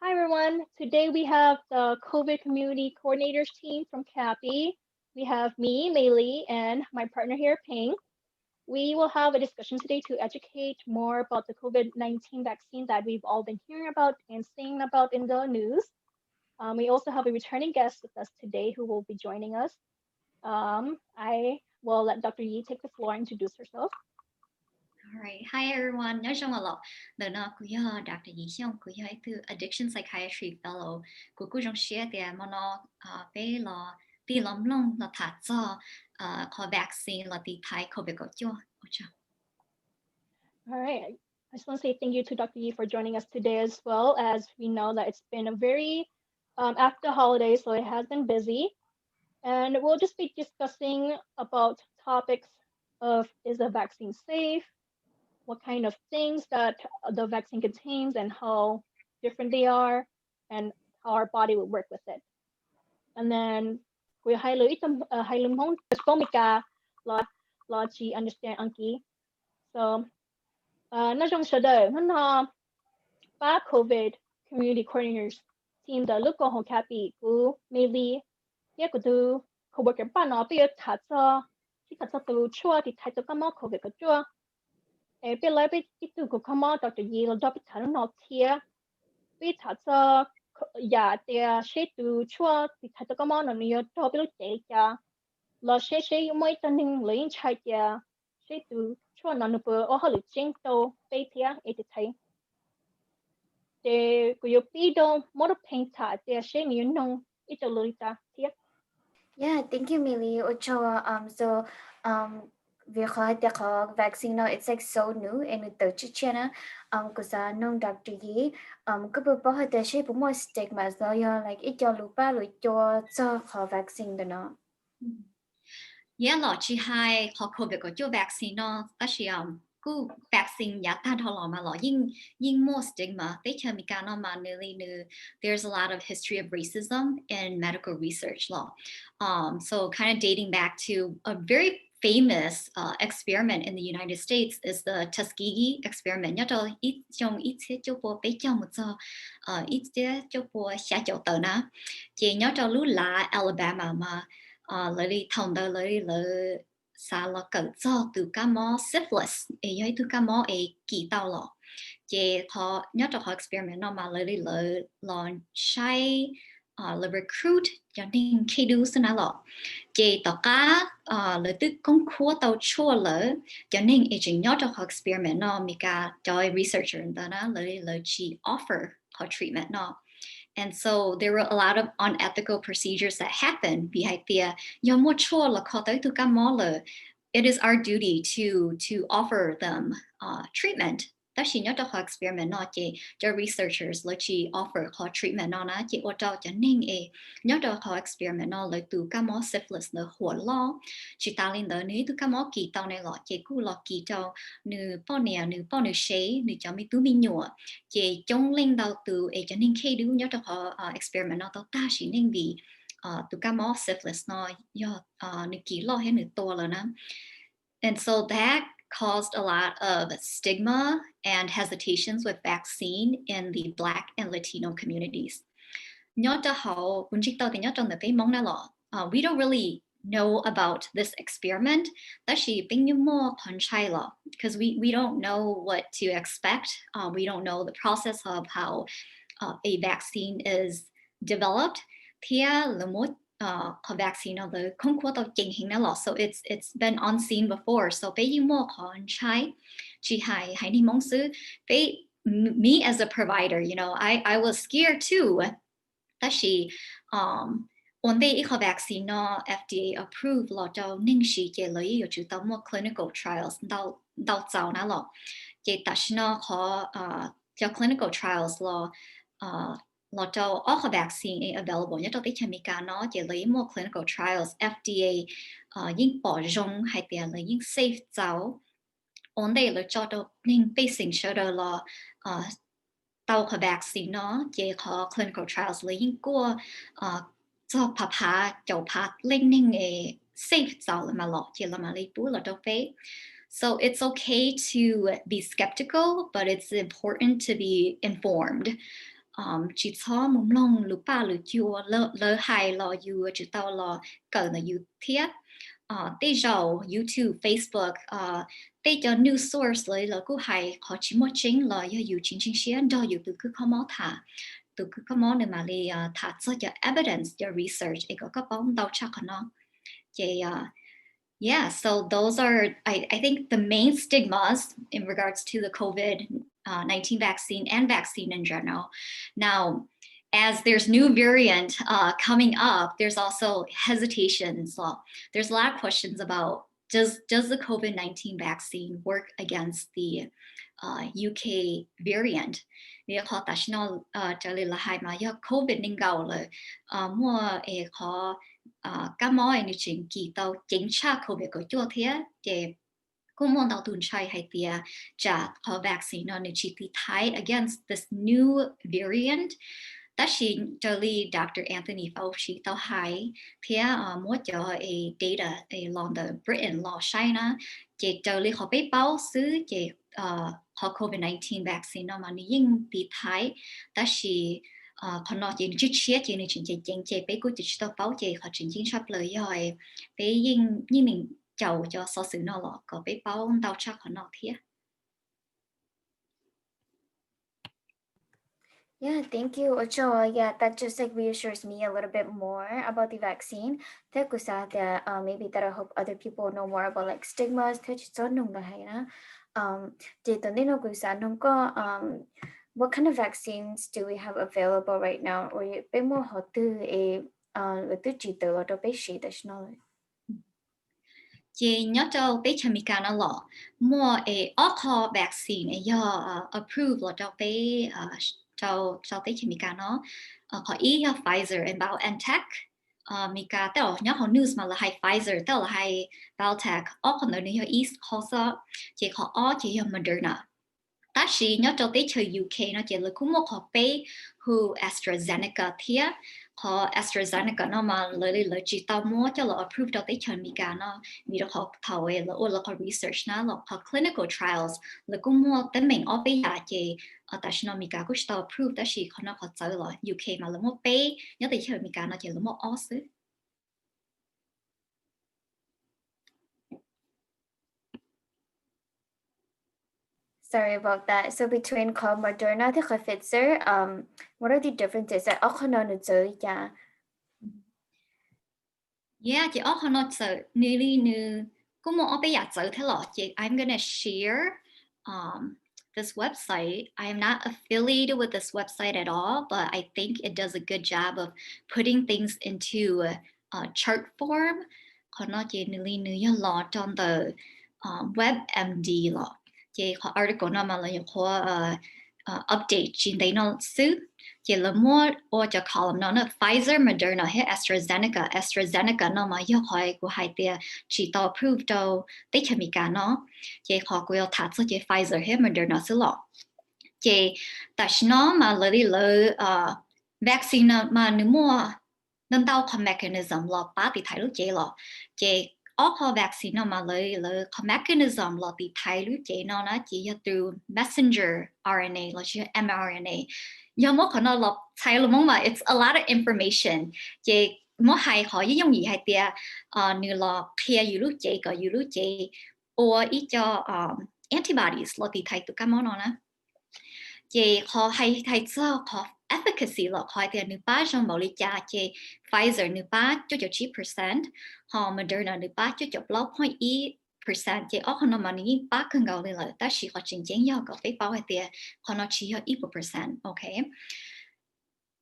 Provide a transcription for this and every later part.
Hi everyone. Today we have the COVID community coordinators team from CAPI. We have me, Mei Li, and my partner here, Ping. We will have a discussion today to educate more about the COVID nineteen vaccine that we've all been hearing about and seeing about in the news. Um, we also have a returning guest with us today who will be joining us. Um, I will let Doctor Yi take the floor and introduce herself. Alright, hi everyone, nyob zoo os. Ntawm no kuv yog Doctor Yi Xyooj, kuv yog ib tug addiction psychiatry fellow. Kuv kuj zoo siab tias hmo no peb los tig los mloog los tham txog qhov vaccine los tiv thaiv COVID kaum cuaj. Ua tsaug. All right. I just want to say thank you to Doctor Yi for joining us today as well, as we know that it's been a very, um, after the holidays, so it has been busy. And we'll just be discussing about topics of, is the vaccine safe? What kind of things that the vaccine contains and how different they are and how our body will work with it. And then kuv hais lus ib, hais lus Hmoob, tsis paub Meskas los, los tsis understand Askiv. So, nyob zoo sawv daws, hnub no pab COVID community coordinators team ntawm lub koom haum CAPI, kuv Mei Li thiab kuv tus coworker pab no peb yuav tham txog, sib tham txog tus tshuaj tiv thaiv tus kab mob COVID kaum cuaj. Es peb laib peb ib tug kws kho mob Doctor Yi los nrog peb tham hnub no thiab. Peb tham txog yam tias seb tus tshuaj tiv thaiv tus kab mob no nws yuav raug peb lub cev li cas, los seb, seb muaj ib tug neeg lawv yeej ntshai tias seb tus tshuaj no nws puas ua hauj lwm tseeb rau peb thiab es tiv thaiv. Ces kuv yuav pib rau Muab Rau Pheej tham tias seb nws yuav noog ib co lus li cas thiab. Yeah, thank you, Mei Li. Ua tsaug. Um, so, um, vim qhov hais tias qhov vaccine no it's like so new es nws tawm tshiab tshiab na. Um, kuv xav noog Doctor Yi, um, koj puas paub hais tias seb puas muaj stigma los yog like ib co lus pab lus cua txog qhov vaccine ntawm no? Yog los tsis hais qhov COVID kaum cuaj vaccine no tab sis kuj vaccine yav tag nrho los mas los yeej, yeej muaj stigma. Teb chaws Amelikas no mas nws li nws, there's a lot of history of racism in medical research los. Um, so kind of dating back to a very famous uh, experiment in the United States is the Tuskegee experiment nyob rau ib xyoo ib txhiab cuaj pua peb caug mus txog uh, ib txhiab cuaj pua xya caum tawm na. Ces nyob rau lub lav Alabama mas uh, lawv li thaum ntawd lawv li lawv xav los kawm txog tus kab mob syphilis es yog ib tug kab mob es kis tau los. Ces qhov nyob rau qhov experiment no mas lawv li lawv los saib, lawv recruit cov neeg khej dub xwb na los. Ces tom qab lawv twb koob khuab tau tshuaj lawm, cov neeg es tseem nyob rau qhov experiment no, Amelikas cov researcher ntawd na lawv li lawv tsis offer qhov treatment no. And so there were a lot of unethical procedures that happened vim hais tias yog muaj tshuaj los kho tau ib tug kab mob lawm, it is our duty to, to offer them uh, treatment. Tab sis nyob rau qhov experiment no ces cov researchers lawv tsis offer qhov treatment no na, ces ua rau cov neeg es nyob rau qhov experiment no lawv tus kab mob syphilis ntawd huam loj. Tsis tas li ntawd nws ib tug kab mob kis tau ne los ces kuj los kis rau nws poj niam, nws poj nws sev, nws cov me tub me nyuam. Ces coob leej ntau tus es cov neeg khej dub nyob rau qhov experiment no tau tag sim neej vim tus kab mob syphilis no yog nws kis loj thiab nws tua lawm na. And so that caused a lot of stigma and hesitations with vaccine in the Black and Latino communities. Nyob rau hauv, kuv ntseeg tau tias nyob rau ntawm peb Hmoob na los, uh, we don't really know about this experiment, tab sis peb yeej muaj qhov ntshai los, because we, we don't know what to expect, uh, we don't know the process of how uh, a vaccine is developed, thiab lawv muab uh, qhov vaccine no lawv khoob khuab tau ceev heev na los, so it's, it's been unseen before, so peb yeej muaj qhov ntshai, tsis hais haiv neeg Hmoob xwb, peb, me as a provider, you know, I, I was scared too. Tab sis um, ua ntej ib qho vaccine no F D A approve los rau neeg siv ces lawv yeej yuav tsum tau muaj clinical trials ntau txaus na los. Ces tam sim no qhov uh, cov clinical trials los uh, los rau ob qho vaccine available nyob rau teb chaws Amelikas no ces lawv yeej muaj clinical trials, F D A uh, yeej pom zoo hais tias lawv yeej safe txaus. Ua ntej lawv tso rau neeg pej xeem sawv daws los uh, tau qhov vaccine no ces qhov clinical trials lawv yeej kuaj uh, txog phav phav caum phav leej neeg es safe txaus lawm mas los ces lawv mam li pub los rau peb. So it's okay to be skeptical, but it's important to be informed. tsis txhob mus mloog lus paj lus cua, lawv hais los yus tsum tau los kawm ntawm yus thiab. Tej zaum YouTube, Facebook, tej cov news source lawv kuj hais qhov tsis muaj tseeb los yog yus tsis ntseeg siab nrog yus tus kws kho mob tham. Tus kws kho mob nws mam li tham txog cov evidence, cov research es kom koj paub ntau tshaj qhov no. Ces yeah, so those are, I, I think, the main stigmas in regards to the COVID uh, nineteen vaccine and vaccine in general. Now, as there's new variant uh, coming up, there's also hesitations. So there's a lot of questions about does, does the COVID nineteen vaccine work against the uh, U K variant? Vim qhov tam sim no uh, raws li lawv hais mas yog COVID nees nkaum lawm, uh, muaj es qhov uh, kab mob es nws tseem kis tau ceev tshaj COVID kaum cuaj thiab. Ces kuj muaj ntau tus ntshai hais tias tsam qhov vaccine no nws tsis tiv thaiv against this new variant. Tab sis raws li Doctor Anthony Fauci tau hais thiab uh, muab cov data los ntawm Britain los saib na, ces raws li qhov peb paub xwb ces uh, qhov COVID nineteen vaccine no mas nws yeej tiv thaiv, tab sis uh, qhov no ces nws tshiab tshiab ces nws tseem ceev ceev ces peb kuj tsis tau paub, ces qhov tseem ceeb tshaj plaws yog peb yeej, yeej meem caum cov xov xwm no los kom peb paub ntau tshaj qhov no thiab. Yeah, thank you. Ua tsaug, yeah, that just like reassures me a little bit more about the vaccine. Thiab kuv xav tias uh, maybe that'll help other people know more about like stigmas thiab tsis txhob mloog lawv hais na. Um, ces tom ntej no kuv xav noog koj, um, what kind of vaccines do we have available right now? Or peb muaj qhov twg es uh, lawv twb tsim tawm los rau peb siv tam sim no lawm? Ces nyob rau teb chaws Amelikas no los muaj es ob qho vaccine es yog uh, approve los rau peb uh, rau, rau teb chaws Amelikas no. Uh, qhov ib yog Pfizer and BioNTech. Uh, Amelikas tej zaum nyob hauv news mas lawv hais Pfizer, tej zaum lawv hais BioNTech, ob qho ntawd nws yog ib qho xwb. Ces qhov ob ces yog Moderna. Tab sis nyob rau teb chaws U K no ces lawv kuj muaj qhov peb hu AstraZeneca thiab. Qhov AstraZeneca no mas lawv li lawv tsis tau muab coj los approve rau teb chaws Amelikas no, vim rau qhov thaum lawv ua lawv qhov research na los qhov clinical trials lawv kuj muaj teeb meem ob peb yam ces tam sim no Amelikas kuj tsis tau approve, tab sis qhov no qhov txawv los U K mas lawv muaj peb, nyob teb chaws Amelikas no ces lawv muaj ob xwb. Sorry about that. So between qhov Moderna thiab qhov Pfizer, um, what are the differences? Ob qho no nws txawv li cas? Yeah, ces ob qho no txawv, nws li nws kuj muaj ob peb yam txawv thiab los ces I'm gonna share um, this website. I am not affiliated with this website at all, but I think it does a good job of putting things into uh, chart form. Qhov no ces nws li nws yog los rau ntawm uh, WebMD los. Ces qhov article no mas lawv nyuam qhuav uh, uh, update tsis ntev no xwb. Ces lawv muab ua cov column no na, Pfizer, Moderna thiab AstraZeneca. AstraZeneca no mas yog qhov kuv hais tias tsis tau approve rau teb chaws Amelikas no. Ces qhov kuv yuav tham txog ces Pfizer thiab Moderna xwb los. Ces tam sim no mas lawv li lawv uh, vaccine no mas nws muaj ntau ntau qhov mechanism los pab tiv thaiv lub cev los. Ces ob qho vaccine no mas lawv, lawv qhov mechanism los tiv thaiv lub cev no na ces yog through messenger R N A lossis yog mRNA. Yog muab qhov no los txhais lus Hmoob mas it's a lot of information. Ces muab hais qhov yooj yooj yim hais tias uh, nws los qhia yus lub cev kom yus lub cev ua ib co uh, antibodies los tiv thaiv tus kab mob no na. Ces qhov hais, hais txog qhov efficacy los qhov hais tias nws pab zoo npaum li cas ces Pfizer nws pab cuaj caum tsib percent, ho Moderna nws pab cuaj caum plaub point ib percent, ces ob qho no mas nws yeej pab kawg nkaus li lawm, tab sis qhov tseem ceeb yog kom peb paub hais tias qhov no tsis yog ib puas percent, ok.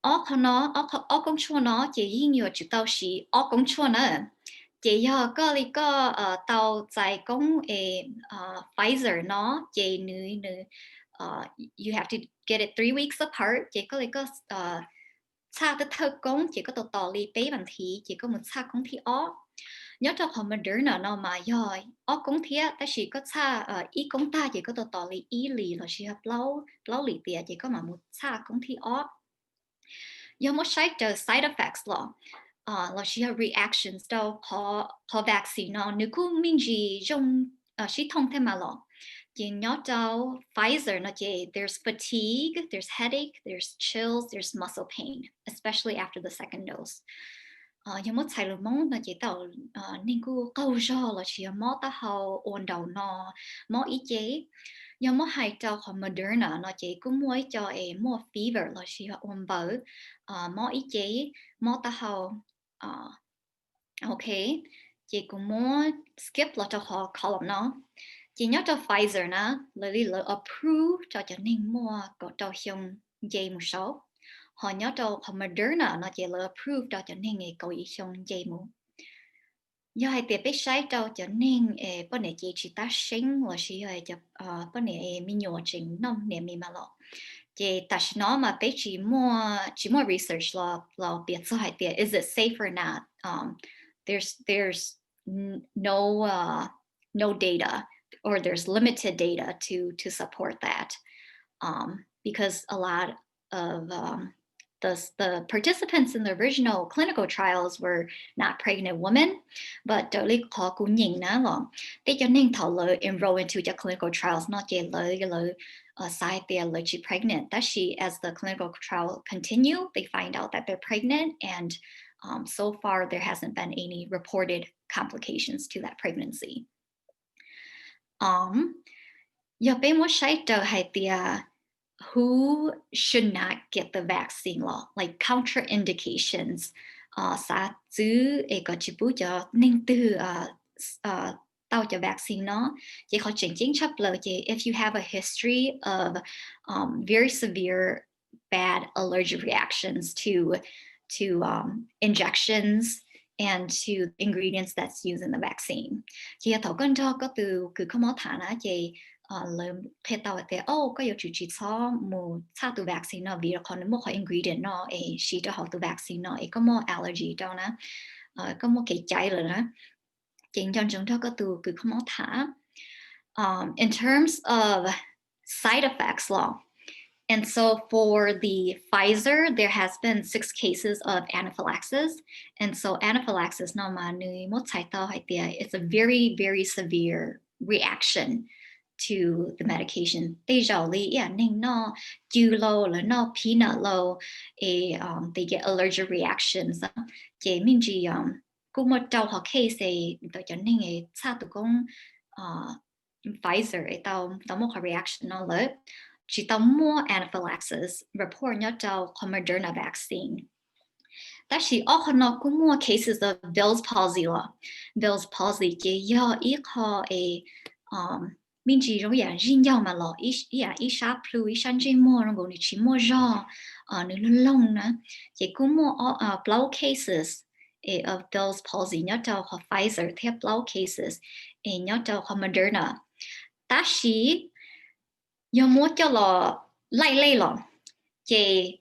Ob qho no, ob qho, ob koob tshuaj no ces yeej yuav tsum tau siv ob koob tshuaj na. Ces yog koj li koj uh, tau txais koob es uh, Pfizer no ces nws, nws uh, you have to get it three weeks apart, ces koj li koj uh, txhaj thawj thawj koob ces koj tos tos li peb vas thiv ces koj mus txhaj koob thib ob. Nyob rau qhov Moderna no mas yog ob koob thiab, tab sis koj txhaj uh, ib koob tag ces koj tos tos li ib hlis lossis yog plaub, plaub hlis tias ces koj mam mus txhaj koob thib ob. Yog muab saib raws side effects los, uh, lossis yog reactions rau qhov, qhov vaccine no nws kuj me ntsis zoo uh, sib thooj thiab mas los. Ces nyob rau Pfizer no ces there's fatigue, there's headache, there's chills, there's muscle pain, especially after the second dose. Yog muab txhais lus Hmoob no ces tau neeg kuj qaug zog los sis yog mob taub hau ua nraum no, mob ib ce. Yog muab hais rau qhov Moderna no ces kuj muaj ib co es muaj fever los sis yog ua npaws, mob ib ce, mob taub hau. Ok, ces kuv muab skip los rau qhov column no. Ces nyob rau Pfizer na, lawv li lawv approve rau cov neeg muaj kaum rau xyoo nce mus saud, ho nyob rau qhov Moderna no ces lawv approve rau cov neeg kaum yim xyoo nce mus. Yog hais tias peb saib rau cov neeg es poj niam cev tsis tab seeb los sis yog poj niam me nyuam tseem noj niam mis mas los, ces tam sim no mas peb tsis muaj, tsis muaj research los piav txog hais tias is it safe or not. There's there's no no data, or there's limited data to to support that, because a lot of um, the the participants in the original clinical trials were not pregnant women, but raws li qhov kuv nyeem na los tej cov neeg thaum lawv enroll into cov clinical trials no ces lawv lawv xav hais tias lawv tsis pregnant, tab sis as the clinical trial continue, they find out that they're pregnant, and um, so far there hasn't been any reported complications to that pregnancy. Um, yog peb muab saib raws hais tias who should not get the vaccine los, like, contraindications, xav txwv es kom tsis pub cov neeg twg tau cov vaccine no, ces qhov tseem ceeb tshaj plaws ces if you have a history of um, very severe bad allergic reactions to to um, injections and to ingredients that's used in the vaccine. Ces yog thaum koj nrog koj tus kws kho mob tham na ces lawv qhia tau hais tias, o, koj yuav tsum tsis txhob mus txhaj tus vaccine no vim qhov nws muaj qhov ingredient no es siv rau hauv tus vaccine no es koj muaj allergy rau na, koj muaj kev caiv lawm na. Ces nco ntsoov nrog koj tus kws kho mob tham. Um, in terms of side effects los, and so for the Pfizer, there has been six cases of anaphylaxis. And so anaphylaxis no mas nws muab txhais tau hais tias it's a very, very severe reaction to the medication. Tej zaum li ib yam neeg noj cw lauj, lawv noj peanut lauj, es um, they get allergic reactions. Ces me ntsis um, kuj muaj rau qhov case es tau cov neeg es txhaj tus koob Pfizer es tau tau muaj qhov reaction no lawm, tsis tau muaj anaphylaxis report nyob rau qhov Moderna vaccine. Tab sis ob qhov no kuj muaj cases of Bell's palsy los. Bell's palsy ces yog ib qho es um, me ntsis zoo ib yam zij ncaug mas los ib yam ib sab plhu ib sab ntsej muag zoo nkaus nws tsis muaj zog, nws loog loog na. Ces kuj muaj plaub cases of Bell's palsy nyob rau qhov Pfizer thiab plaub cases es nyob rau qhov Moderna. Tab sis yog muab coj los laij lej los ces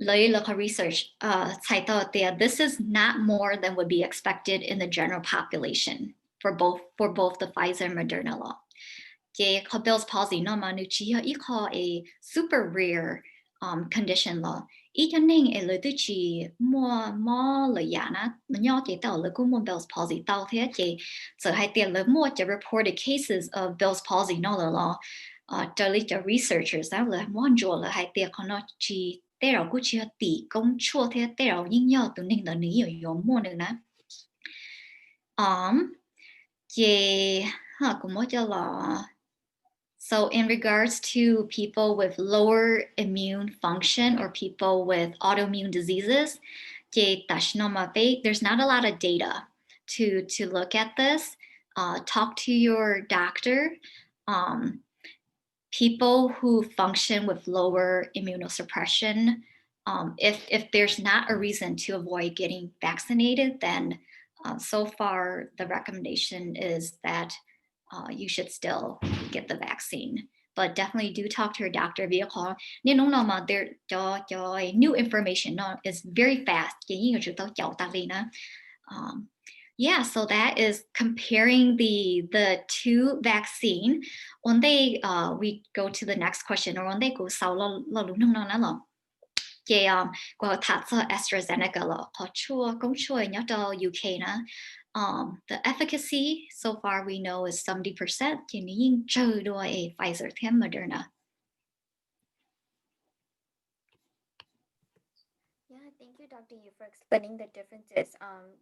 lawv lawv qhov research txhais tau tias this is not more than would be expected in the general population for both for both the Pfizer and Moderna los. Ces qhov Bell's palsy no mas nws tsis yog ib qho es super rare um, condition los. Ib cov neeg es lawv twb tsis muaj mob lawm yam na, nyob ces tau lawv kuj muaj Bell's palsy tau thiab ces txawm hais tias lawv muaj cov reported cases of Bell's palsy no lawm los raws li cov researchers lawv muab ntsuas lawv hais tias qhov no tsis tej zaum kuj tsis yog tim koob tshuaj thiab tej zaum yeej yog tus neeg ntawd nws yeej yuav yuav muaj nws na. Um, ces kuv muab coj los. So in regards to people with lower immune function or people with autoimmune diseases, ces tam sim no mas peb, there's not a lot of data to to look at this. Uh, talk to your doctor. Um, people who function with lower immunosuppression, um, if if there's not a reason to avoid getting vaccinated, then uh, so far the recommendation is that uh, you should still get the vaccine. But definitely do talk to your doctor vim qhov niaj hnub no mas there cov cov new information no is very fast, ces yeej yuav tsum tau caum tas li na. Um, yeah, so that is comparing the the two vaccine. Ua ntej uh, we go to the next question, or ua ntej kuv xaus lo lus nug no na los. Ces um, kuv tham txog AstraZeneca los, qhov tshuaj koob tshuaj nyob rau U K na. Um, the efficacy so far we know is seventy percent, ces nws yeej tsawg dua es Pfizer thiab Moderna. Yeah, thank you, Doctor Yi, for explaining the differences. Um,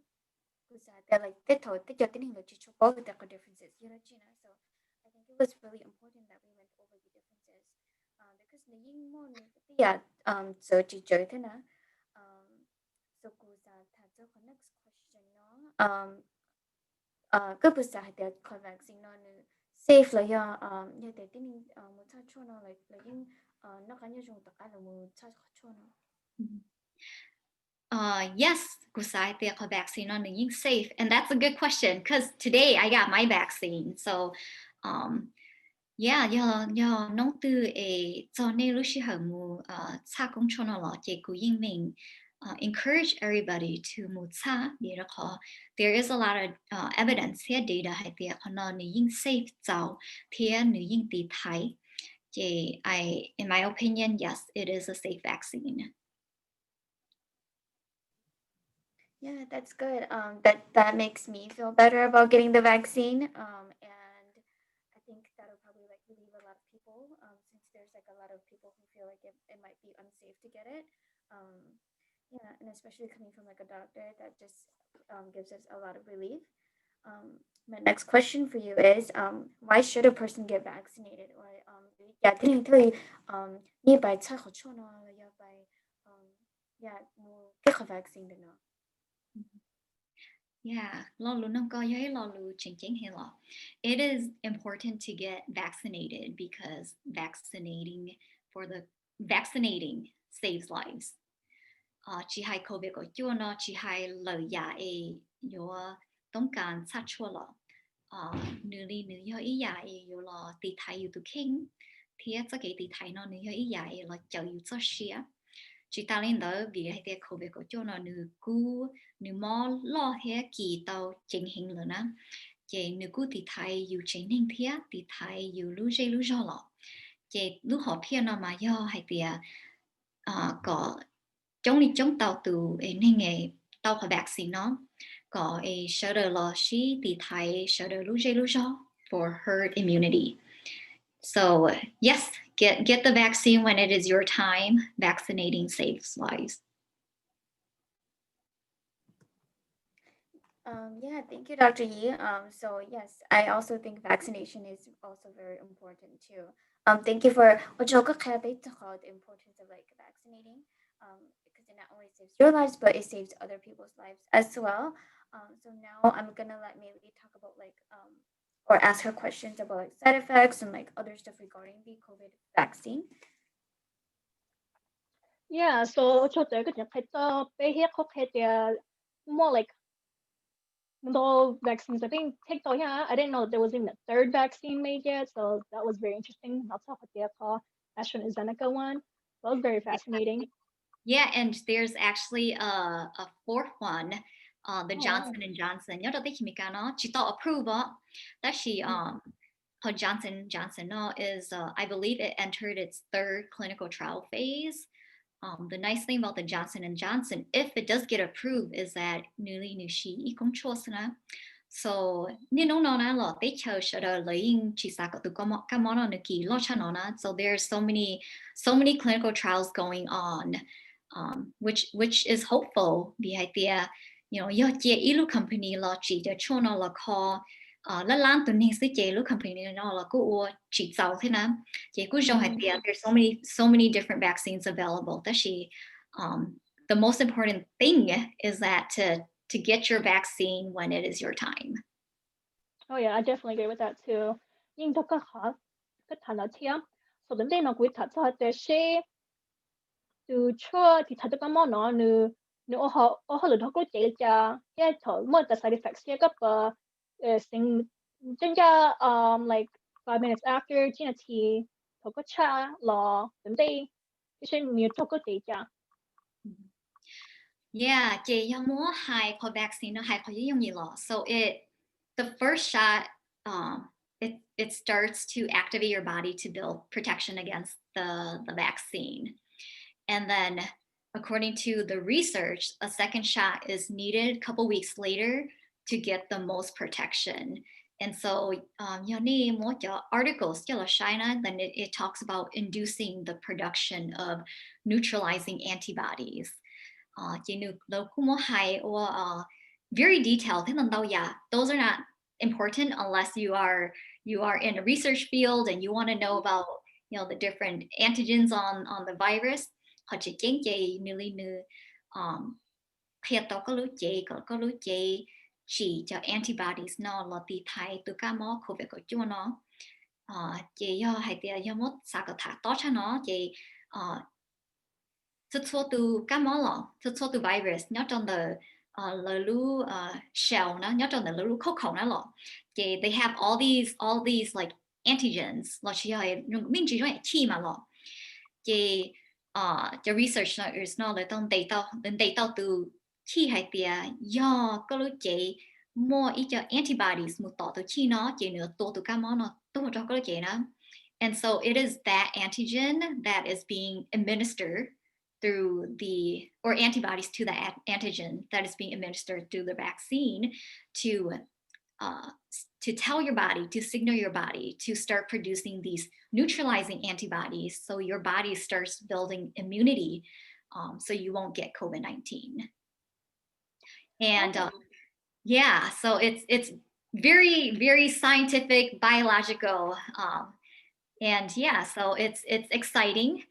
kuv xav tias like tej thaum tej cov tib neeg lawv tsis tshua paub tias qhov differences yog dab tsi na, so I think it was really important that we went over the differences. Um, because nws yeej muaj nws tej yam um, txawv tsis tsawv thiab na. Um, so kuv xav tham txog qhov next question no. Um, uh, koj puas xav hais tias qhov vaccine no nws safe los yog um, yog tias tib neeg uh, mus txhaj tshuaj no lawv yeej uh, noj qab nyob zoo tom qab lawv mus txhaj qhov tshuaj no? Uh, yes, kuv xav hais tias qhov vaccine no nws yeej safe, and that's a good question because today I got my vaccine. So, um, yeah, yog yog hnub twg es txog nej lub sij hawm mus uh, txhaj koob tshuaj no los ces kuv yeej meem uh, encourage everybody to mus txhaj, vim rau qhov there is a lot of uh, evidence thiab data hais tias qhov no nws yeej safe txaus thiab nws yeej tiv thaiv. Ces I, in my opinion, yes, it is a safe vaccine. Yeah, that's good. Um, that that makes me feel better about getting the vaccine. Um, and I think that'll probably like relieve a lot of people. Um, since there's like a lot of people who feel like it, it might be unsafe to get it. Um, yeah, and especially coming from like a doctor, that just um, gives us a lot of relief. Um, my next question for you is, um, why should a person get vaccinated? Or um, yeah, 听听可以, um, 你白菜好吃呢, 要白, um, yeah, 我给好 vaccine 的呢。 Yeah, lo lus nug koj yog ib lo lus tseem ceeb heev los. It is important to get vaccinated because vaccinating for the vaccinating saves lives. Uh, tsis hais covid kaum cuaj no, tsis hais lawm yam es yuav toob kas txhaj tshuaj los, uh, nws li nws yog ib yam es yuav los tiv thaiv yus tus kheej, thiab txoj kev tiv thaiv no nws yog ib yam es los cawm yus txoj sia. Tsis tas li ntawd, vim hais tias covid kaum cuaj no nws kub, nws mob loj thiab kis tau ceev heev lawm na, ces nws kuj tiv thaiv yus tsev neeg thiab tiv thaiv yus lub zej lub zog los. Ces lub hom phiaj no mas yog hais tias kom coob li coob tau tus es neeg es tau qhov vaccine no, kom es sawv daws los sib tiv thaiv sawv daws lub zej lub zog for herd immunity. So yes, get get the vaccine when it is your time. Vaccinating saves lives. Um, yeah, thank you, Doctor Yi. Um, so yes, I also think vaccination is also very important too. Um, thank you for 我觉得可以 the importance of like vaccinating. Um, because it not only saves your lives, but it saves other people's lives as well. Um, so now I'm gonna let Maylee talk about like um, or ask her questions about like side effects and like other stuff regarding the COVID vaccine. Yeah, so 我觉得 koj tseem qhia tau peb thiab qhov qhia tias muaj like ntau vaccines I think take tau thiab. I didn't know there was even a third vaccine made yet, so that was very interesting. Hnov txog qhov tias qhov AstraZeneca one, that was very fascinating. Yeah, and there's actually a, a fourth one, uh, the Johnson and Johnson. Nyob rau teb chaws Amelikas no tsis tau approve os, tab sis um, qhov Johnson Johnson no is, uh, I believe it entered its third clinical trial phase. Um, the nice thing about the Johnson and Johnson, if it does get approved, is that nws li nws siv ib koob tshuaj xwb na. So niaj hnub no na los teb chaws sawv daws lawv yeej tsis xav kom tus kab mob no nws kis loj tshaj no na. So there are so many, so many clinical trials going on, um, which which is hopeful, vim hais tias you know, yog cia ib lub company los tsim cov tshuaj no los kho lab lab tus neeg xwb ces lub company no los kuj ua tsis txaus thiab na. Ces kuj zoo hais tias there's so many, so many different vaccines available, tab sis um, the most important thing is that to to get your vaccine when it is your time. Oh yeah, I definitely agree with that too. Yeej nrog koj qhov koj tham ntawd thiab. So tom ntej no kuv tham txog tias seb tus tshuaj tiv thaiv tus kab mob no nws, nws ua hauj lwm rau koj lub cev li cas thiab thaum muaj tas side effects thiab koj puas xeev coj ncaj like five minutes after, tsib nas this thaum koj tshaj los tom ntej, thiab seb nws yuav raug koj cev li cas. Yeah, ces yog muab hais qhov vaccine no hais qhov yooj yim los, so it, the first shot, um, it it starts to activate your body to build protection against the the vaccine, and then according to the research, a second shot is needed a couple weeks later to get the most protection. And so um, yog nej muab cov articles coj los saib na, then it, it talks about inducing the production of neutralizing antibodies. Uh, ces nws lawv kuj muab hais ua uh, very detailed thiab ntau ntau yam. Those are not important unless you are you are in a research field and you want to know about you know the different antigens on on the virus. Qhov tseem ceeb ces nws li nws um, qhia tau koj lub cev kom koj lub cev tsim cov antibodies no los tiv thaiv tus kab mob covid kaum cuaj no. Ces yog hais tias yog muab xav kom tham tob tshaj no ces txhua txhua tus kab mob los txhua txhua tus virus nyob rau ntawm lawv lub cell na, nyob rau ntawm lawv lub khauj khaum na los ces they have all these all these like antigens los sis yog me ntsis zoo yam chij mas los ces cov research no lawv tau ntes tau tus chij hais tias yog koj lub cev muaj ib co antibodies mus tom tus chij no ces nws tua tus kab mob no tuag rau koj lub cev na. And so it is that antigen that is being administered through the, or antibodies to the antigen that is being administered through the vaccine to uh, to tell your body, to signal your body to start producing these neutralizing antibodies so your body starts building immunity um, so you won't get COVID nineteen. And uh, yeah, so it's it's very, very scientific, biological, um, and yeah, so it's it's exciting.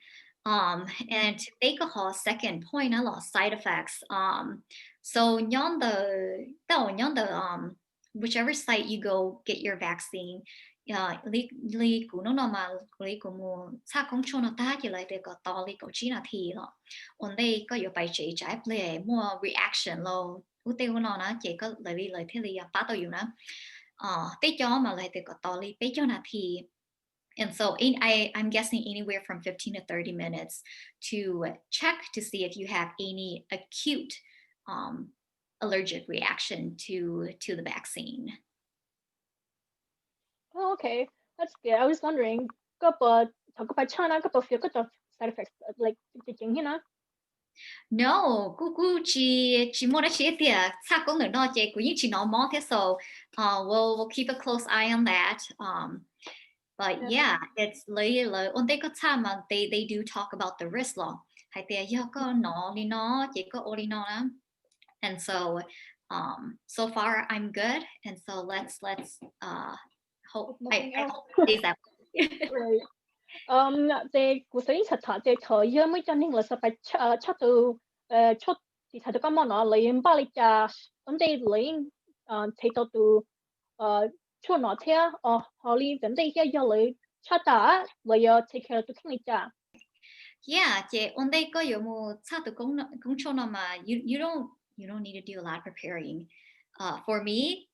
Um, and to take a whole second point, a lot of side effects. Um, so nyob ntawm, tau nyob ntawm um, whichever site you go get your vaccine, li kuv hnub no mas kuv li kuv mus txhaj koob tshuaj no tag ces lawv tias kom tos li kaum tsib nas this los ua ntej koj yuav pais tsev tsam ib pliag muaj reaction los ub tej ub no na ces lawv li lawv thiaj li pab tau yus na. Tej cov mas lawv tias kom tos li peb caug nas this. And so I, I'm guessing anywhere from fifteen to thirty minutes to check to see if you have any acute um, allergic reaction to to the vaccine. Oh, okay, that's good. I was wondering, koj puas, thaum koj pais tshaj na koj puas feel koj cov side effects like ceev ceev thiab na? No, kuj kuj tsis tsis muaj dab tsi tiag, txhaj koob ntawm no ces kuv yeej tsis hnov mob thiab, so uh, we'll we'll keep a close eye on that. Um, but yeah, it's lawv lawv ua ntej koj txhaj mas they they do talk about the risk los hais tias yog koj hnov li no ces koj ua li no na. And so um, so far I'm good, and so let's let's uh, hope I, I hope it stays that way. Ces kuv xav yeej tham tham ces thaum yog muaj cov neeg lawv xav pais tshaj tus tshuaj tiv thaiv tus kab mob no lawv yuav npaj li cas, ua ntej lawv yeej them tau tus tshuaj no thiab, ho li tom ntej thiab yog lawv tshaj tas lawv yuav take care tus kheej li cas? Yeah, ces ua ntej koj yuav mus txhaj tus koob tshuaj no mas you you don't you don't need to do a lot of preparing. Uh, for me,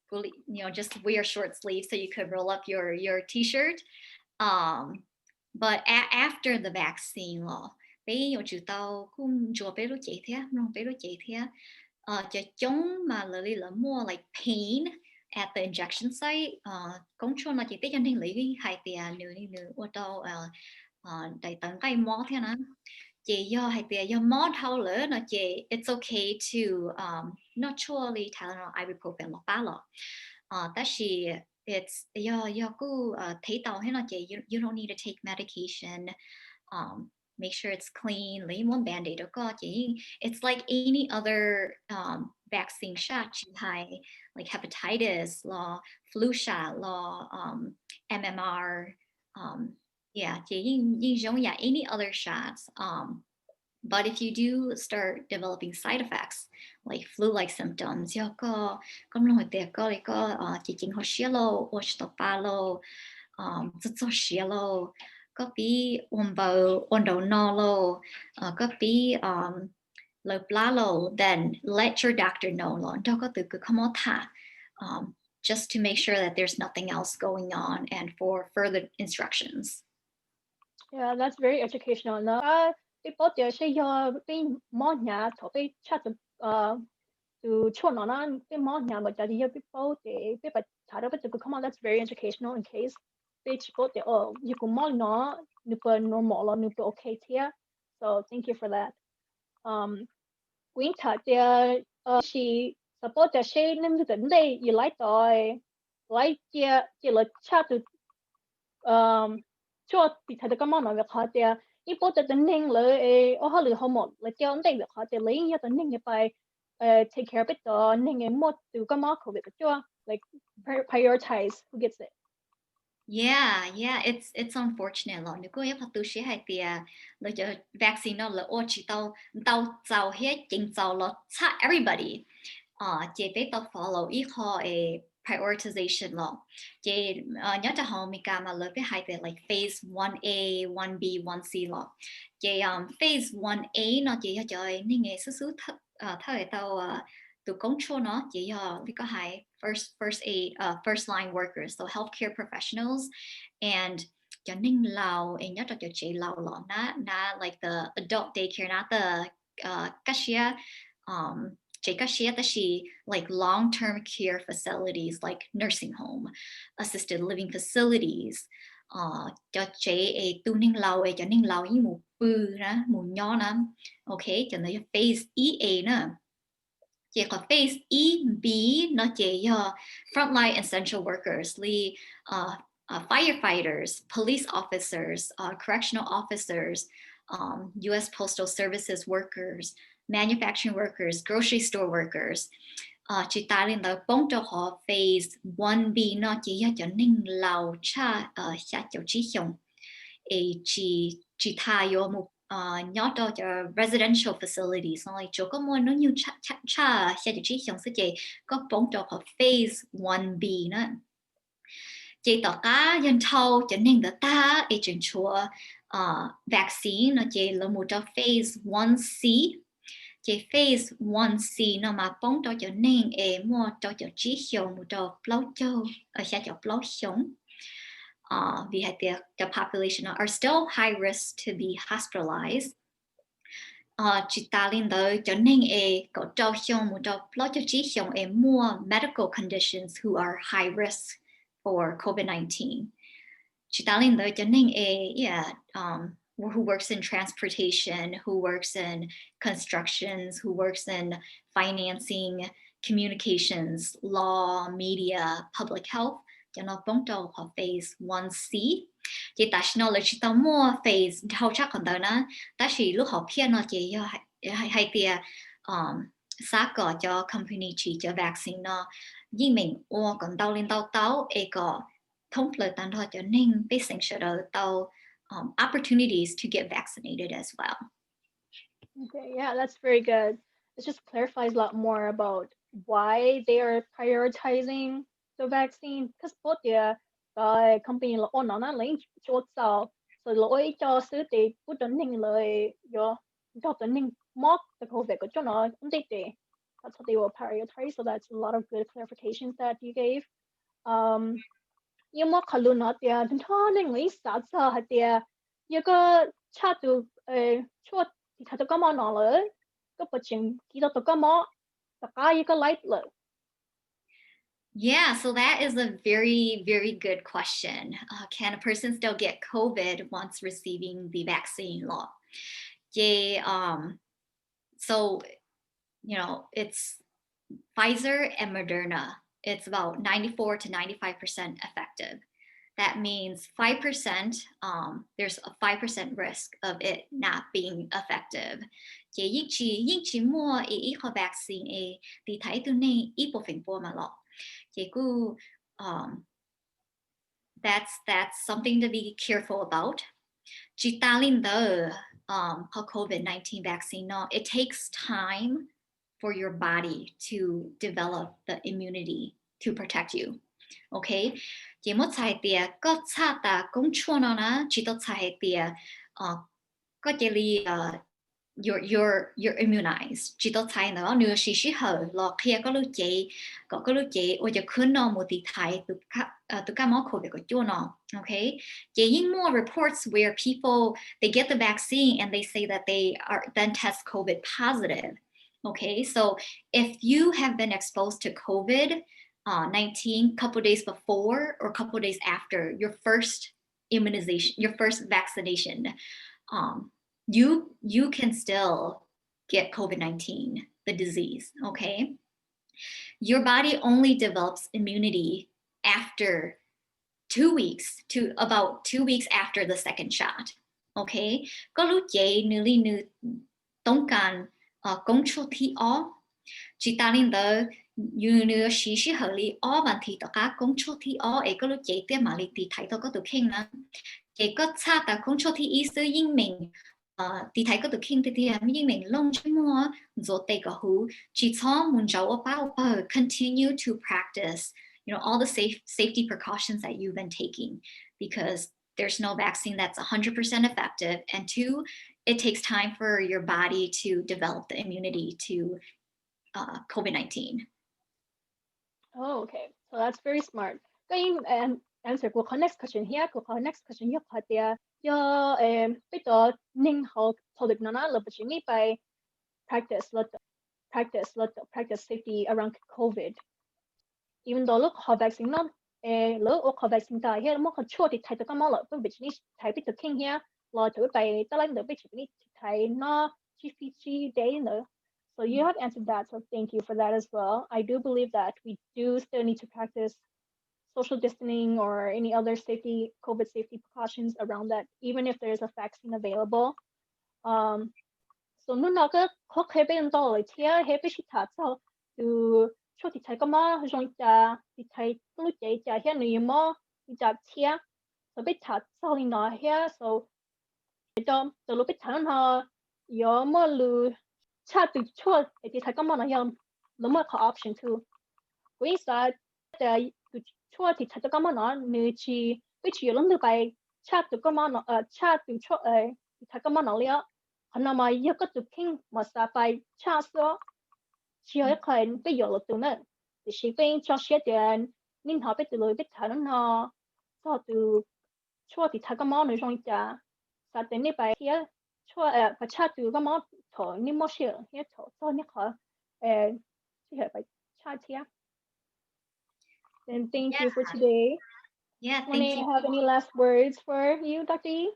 you know, just wear short sleeves so you could roll up your your t-shirt. Um, but a, after the vaccine los peb yuav tsum tau kuj ntsuas peb lub cev thiab mloog peb lub cev thiab. Cov coob mas lawv li lawv muaj like pain at the injection site. Koob tshuaj no ces tej cov neeg lawv yeej hais tias nws nws ua rau daim tawv nqaij mob thiab na. Ces yog hais tias yog mob dhau lawm no ces it's okay to um, noj tshuaj li Tylenol, ibuprofen los pab los. Uh, tab sis it's yog yog kuj uh, thev tau thiab no ces you, you don't need to take medication. Um, make sure it's clean, lawv yeej muab band-aid rau koj ces yeej it's like any other um, vaccine shot tsis hais like hepatitis los flu shot los um, M M R. Um, yeah, ces yeej yeej zoo yam any other shots. Um, but if you do start developing side effects like flu-like symptoms, yog koj koj mloog hais tias koj li koj uh, ceev ceev hauv siab lauj, ua tsis tau pa lauj, um, txog txog siav lauj, koj pib ua npaws ua nraum no lauj, uh, koj pib um, lawv plab lauj, then let your doctor know los nrog koj tus kws kho mob tham, um, just to make sure that there's nothing else going on and for further instructions. Yeah, that's very educational. No, peb paub tias seb yog peb mob hnyav thaum peb tshaj tus tshuaj no na, peb mob hnyav npaum cas, yog peb paub ces peb pab tham rau peb tus kws kho mob. That's very educational in case peb tsis paub tias yog kuv mob li no nws puas normal los nws puas okay thiab. So thank you for that. Kuv yeej tham tias sis Lawv paub tias seb neeg twg tom ntej yus laib tod, laib cia ces lawv tshaj tus tshuaj tiv thaiv tus kab mob no, vim qhov tias yeej paub tias tus neeg lawv ua hauj lwm hauv mom lawv cia ua ntej, vim qhov tias lawv yeej yog tus neeg pais take care peb cov neeg muaj tus kab mob covid kaum cuaj, like, prioritize who gets it. Yeah, yeah, it's it's unfortunate los nws kuj yog qhov tu siab hais tias lawv cov vaccine no lawv ua tsis tau ntau txaus thiab ceev txaus los txhaj everybody. Ces peb tau follow ib qho prioritization los. Ces nyob rau hauv Amelikas mas lawv peb hais tias like phase one A, one B, one C los. Ces phase one A no ces yog cov neeg xub xub thawj tau tus koob tshuaj no ces yog li koj hais first first aid, first line workers, so healthcare professionals, and cov neeg laus es nyob rau cov tsev laus los na, na like the adult daycare, na the kaj siab, tsev kaj siab tab sis like long term care facilities like nursing home, assisted living facilities, cov tsev es tu neeg laus es cov neeg laus yeej mus pw na, mus nyob na. Ok, cov ntawd yog phase ib A na. Ces qhov phase ib B no ces yog frontline essential workers li firefighters, police officers, correctional officers, U S Postal Services workers, manufacturing workers, grocery store workers. Tsis tas li ntawd poob rau qhov phase one B no ces yog cov neeg laus tshaj xya caum tsib xyoos es tsis tas yuav mus nyob rau cov residential facilities no, tsuas koj muaj hnub nyoog tshaj xya caum tsib xyoos xwb ces koj poob rau qhov phase one B na. Ces tom qab yog nrhau cov neeg ntawd tag es tseem tshuav vaccine no ces lawv mus rau phase one C. Ces phase one C no mas poob rau cov neeg es muaj rau caum tsib xyoos mus rau plaub caug, xya caum plaub xyoos. Vim hais tias the population are still high risk to be hospitalized. Tsis tas li ntawd cov neeg es kaum rau xyoo mus rau plaub caug tsib xyoos es muaj medical conditions who are high risk for covid nineteen. Tsis tas li ntawd cov neeg es who works in transportation, who works in constructions, who works in financing, communications, law, media, public health, cov no poob rau qhov phase one C. Ces tam sim no lawv tsis tau muaj phase dhau tshaj qhov ntawd na, tab sis lub hom phiaj no ces yog hais tias xav kom cov company tsis cov vaccine no yeej meem ua kom ntau li ntau tau es kom thoob plaws tag nrho cov neeg pej xeem sawv daws tau opportunities to get vaccinated as well. Okay, yeah, that's very good. It just clarifies a lot more about why they are prioritizing the vaccine. Cause paub tias company los ua no na lawv yeej tsis ua txaus, so lawv ua ib co xwb ces pub rau neeg lawv yuav nrog cov neeg mob covid kaum cuaj no ua ntej ces that's what they will prioritize. So that's a lot of good clarifications that you gave. Yeej muab qhov lus no tias nrho neeg yeej xav txog hais tias yog koj tshaj tus tshuaj tiv thaiv tus kab mob no lawm, koj puas tseem kis tau tus kab mob tom qab yog koj laib lawm? Yeah, so that is a very, very good question. Uh, can a person still get covid once receiving the vaccine los? Ces um, so you know, it's Pfizer and Moderna. It's about ninety-four to ninety-five percent effective. That means five percent, um, there's a five percent risk of it not being effective. Ces yeej tsis yeej tsis muaj ib qho vaccine es tiv thaiv ib tug neeg ib puas feem pua mas los. Ces kuj um, that's that's something to be careful about. Tsis tas li ntawd, um, qhov covid nineteen vaccine no, it takes time for your body to develop the immunity to protect you. Ok, ces muab txhais hais tias koj txhaj tas koob tshuaj no na, tsis tau txhais hais tias koj cia li you're you're you're immunized, tsis tau txhais ntawd. Nws siv sij hawm los qhia koj lub cev, kom koj lub cev ua cov khwb no mus tiv thaiv tus kab mob covid kaum cuaj no. Ok, ces yeej muaj reports where people they get the vaccine and they say that they are then test covid positive. Okay, so if you have been exposed to covid uh, nineteen couple days before or couple days after your first immunization, your first vaccination, um, you you can still get covid nineteen, the disease. Okay, Your body only develops immunity after two weeks to about two weeks after the second shot. Okay, koj lub cev nws li nws toob kas koob tshuaj thib ob. Tsis tas li ntawd, yus nws siv sij hawm li ob vas thiv tom qab koob tshuaj thib ob es koj lub cev thiaj mam li tiv thaiv tau koj tus kheej na. Ces koj txhaj tas koob tshuaj thib ib xwb yeej meem tiv thaiv koj tus kheej tiag tiag, yeej meem looj ntsej muag, ntxuav tes kom huv, tsis txhob mus ntsaum ua pab ua pawg. Continue to practice, you know, all the safe safety precautions that you've been taking, because there's no vaccine that's a hundred percent effective, and two, it takes time for your body to develop the immunity to uh, COVID nineteen. Oh, okay. So that's very smart. Koj yeej answer kuv qhov next question thiab. Kuv qhov next question yog qhov tias yog peb cov neeg hauv public no na, lawv puas tseem need pais practice, practice, practice safety around COVID, even though lub qhov vaccine no, lawv ua qhov vaccine tas thiab muab qhov tshuaj tiv thaiv tau kab mob lawm, peb puas tseem need thaiv peb tus kheej thiab los thaum peb pais tab laj ntawd peb tseem need tiv thaiv no tsib fij tsib days ntawd. So you have answered that, so thank you for that as well. I do believe that we do still need to practice social distancing or any other safety, COVID safety precautions around that, even if there is a vaccine available. Um, so hnub no koj qhia peb ntau lawm thiab, thiab peb sib tham txog tus tshuaj tiv thaiv kab mob zoo li cas, tiv thaiv koj lub cev li cas thiab nws yuav mob li cas thiab. So peb tham txog li no thiab, so rau lub peb tham no yuav muaj lus tshaj tus tshuaj tiv thaiv kab mob no yog lawv muaj qhov option too. Kuv yeej xav tias tus tshuaj tiv thaiv tau kab mob no nws tsis, peb tsis yuav lub ntawd pais tshaj tus kab mob no, tshaj tus tshuaj tiv thaiv kab mob no li os. Qhov no mas yog koj tus kheej mas xav pais tshaj xwb, tsis yog ib qho peb yuam lawv tus na. Tiam sis peb tso siab tias nej hnov peb tus lus peb tham no txog tus tshuaj tiv thaiv kab mob nws zoo li cas, xav tias nej pais thiab tshuaj, pais tshaj tus kab mob thaum nej muaj sij hawm thiab thaum txog nej qhov sij hawm pais tshaj thiab. Then thank you for today. Yeah, thank you. Have any last words for you, Doctor Yi?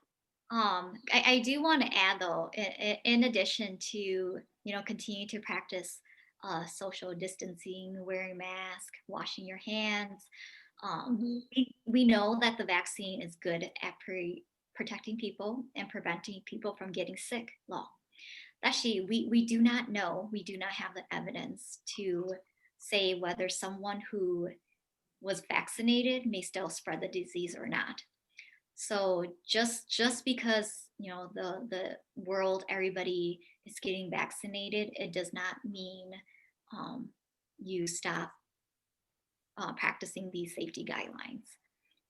Um, I, I do want to add though, in, in addition to, you know, continue to practice uh, social distancing, wearing masks, washing your hands. Um, we, we know that the vaccine is good at pre- protecting people and preventing people from getting sick. Los, actually, we, we do not know, we do not have the evidence to say whether someone who was vaccinated may still spread the disease or not. So just just because, you know, the the world, everybody is getting vaccinated, it does not mean um, you stop uh, practicing these safety guidelines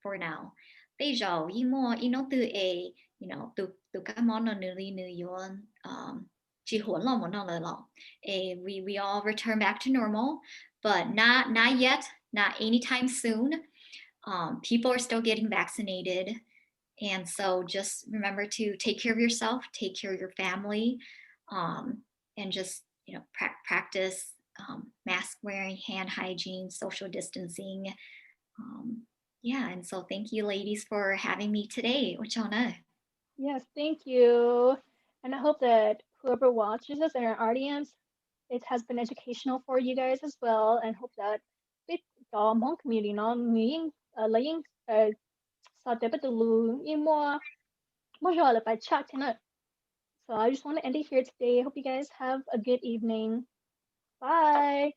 for now. Tej zaum yeej muaj ib hnub twg es, you know, tus tus kab mob no nws li nws yuav um, tsis huam loj mus no lawm los, es we we all return back to normal, but not not yet, not anytime soon. Um, people are still getting vaccinated, and so just remember to take care of yourself, take care of your family, um, and just, you know, pra- practice um, mask wearing, hand hygiene, social distancing. Um, yeah, and so thank you, ladies, for having me today. Ua tsaug na. Yes, thank you. And I hope that whoever watches this and our audience, it has been educational for you guys as well, and hope that peb cov Hmoob community no nws yeej, lawv yeej xav tias peb tus lus yeej muaj, muaj zog lawv pais tshaj thiab na. So I just want to end it here today. Hope you guys have a good evening. Bye.